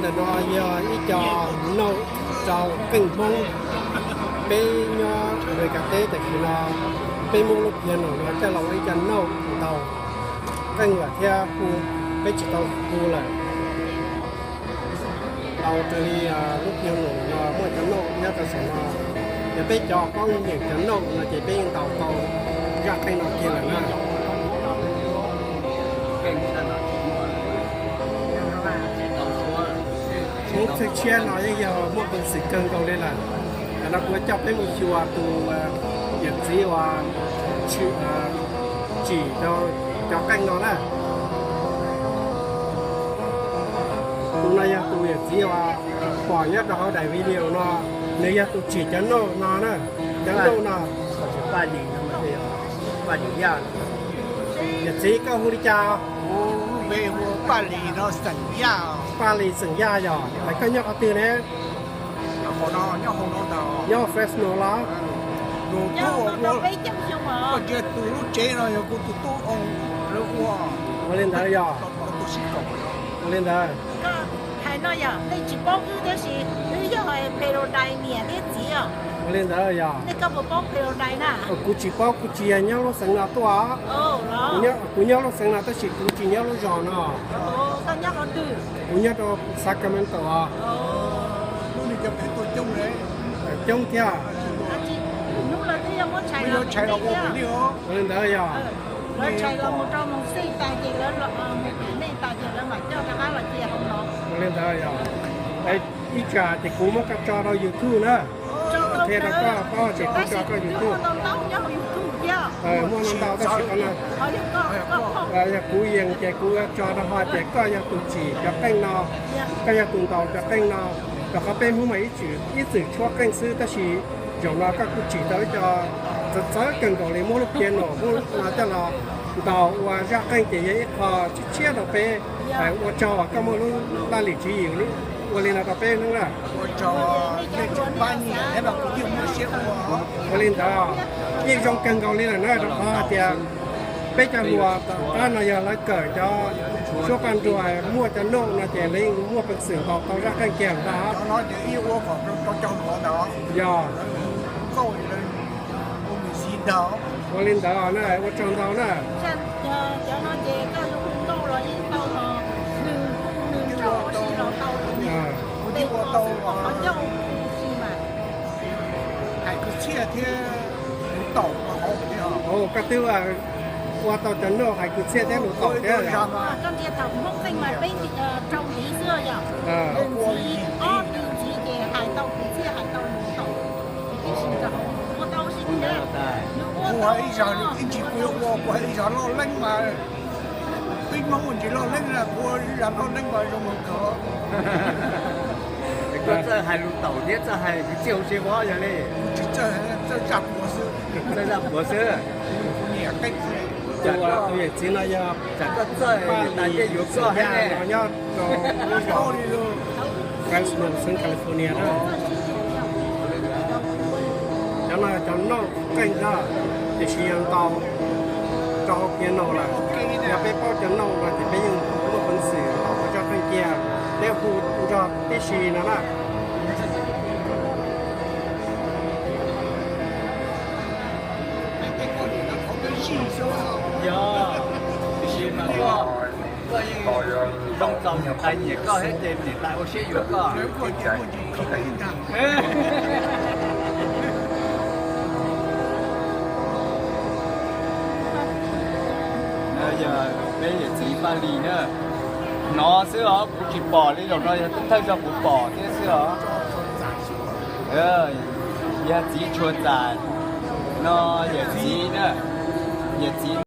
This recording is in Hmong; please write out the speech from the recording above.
Ntawm no yog ib co nauj rau qeej Hmoob. Peb nyob Amelikas teb tam sim no, peb muab lub piano no coj los ua ib co nauj ntaus qeej lawm thiab hu, peb tsis tau hu lawm. Ntaus raws li lub piano no muaj cov nauj nyob rau saum no. Yog peb cov paub nyeem cov nauj no ces peb yeej ntaus tau zaj qeej no kiag lawm na. Hmoob txheej tshiab no yeej yog muaj peev xwm kawg nkaus li lawm. Tam no kuv coj peb mus xyuas tus yawm txiv uas tsim cov qeej no na. Tus no yog tus yawm txiv uas pom nyob rau hauv daim video no, nws yog tus tsim cov nauj no na. Cov nauj no. Yawm txiv koj hu li cas? Paj Lis xeem Yaj yog, es koj nyob qhov twg ne? Nyob Fresno los? Tus tub, tus lub tsev no yog kuv tus tub lawv ua. Ua li ntawd yog. Ua li ntawd. Hais no yog nej tsis paub wb tab sis wb yog Paradise niam thiab txiv os. Ua li ntawd yog. Nej, koj puas paub Paradise na? Kuv tsis paub, kuv tsis yog nyob lub xeev no tuaj. Kuv nyob lub xeev no tab sis kuv tsis nyob lub zos no. Kuv nyob rau Sacramento os. Coob thiab. Ua li ntawd yog. Ua li ntawd yog. Ib tsam ces kuv muab koj tso rau YouTube na. Qhia rau koj, koj ces kuv tso koj YouTube. Muaj ntau ntau tab sis qhov no yog kuv yees ces kuv tso rau ho tias koj yog tus tsim cov qeej no, koj yog tus ntaus cov qeej no. Rau qhov peb Hmoob mas ib txwm tshuab qeej xwb tab sis zaum no koj kuj tsim tau ib co txawv txawv kawg nkaus li, muab lub piano muab no coj los ntaus ua zaj qeej ces yog ib qho tshiab tshiab rau peb. Ua tsaug koj muaj lub laj lim tswv yim ua li no rau peb Hmoob na. Ua li ntawd yeej zoo kawg nkaus li lawm na, rau qhov hais tias peb cov hluas tom qab no yog lawv kawm cov suab paj nruag muaj cov nauj no ces lawv yeej muaj peev xwm ntaus tau zaj qeej kiag ntag. Yog. Ua li ntawd na, ua tsaug ntau na. Koj twb ua tau cov nauj hais kwv txhiaj thiab lus taum thiab. Kuv ib zag ib ntsis kuv yuav ua, kuv hais ib zag loj leeb mas, peb Hmoob ua ntsis loj leeb na, kuv ua ib zag loj leeb mas zoo mus kawg. Koj txawj hais lus taum thiab txawj hais kwv txhiaj huv si vov yog li. Kuv tsis txawj, txawj zaj puav xwb. Txawj zaj puav xwb. Tus yawm txiv no yog, tsam koj txawj tas ntej yuav koj heev no nyob rau Fresno xeev California na. Cov no cov nauj qeej ntag, tiam sis yog ntaus rau hauv piano lawm. Yog peb paub cov nauj no ces peb yeej muaj peev xwm ntaus tau zaj qeej kiag, peb hu nrog tib si no na. Yog, tiam sis mas koj, koj yeej zoo txaus niam tais nyiam koj thiab ces niam tais ua siab yuav koj. Yog peb yawm txiv Paj Lis na. Hnov xwb os, kuv tsis pom li, zaum no yog thawj zaug kuv pom thiab xwb os. Yog txiv Tshua Txais no, yawm txiv na, yawm txiv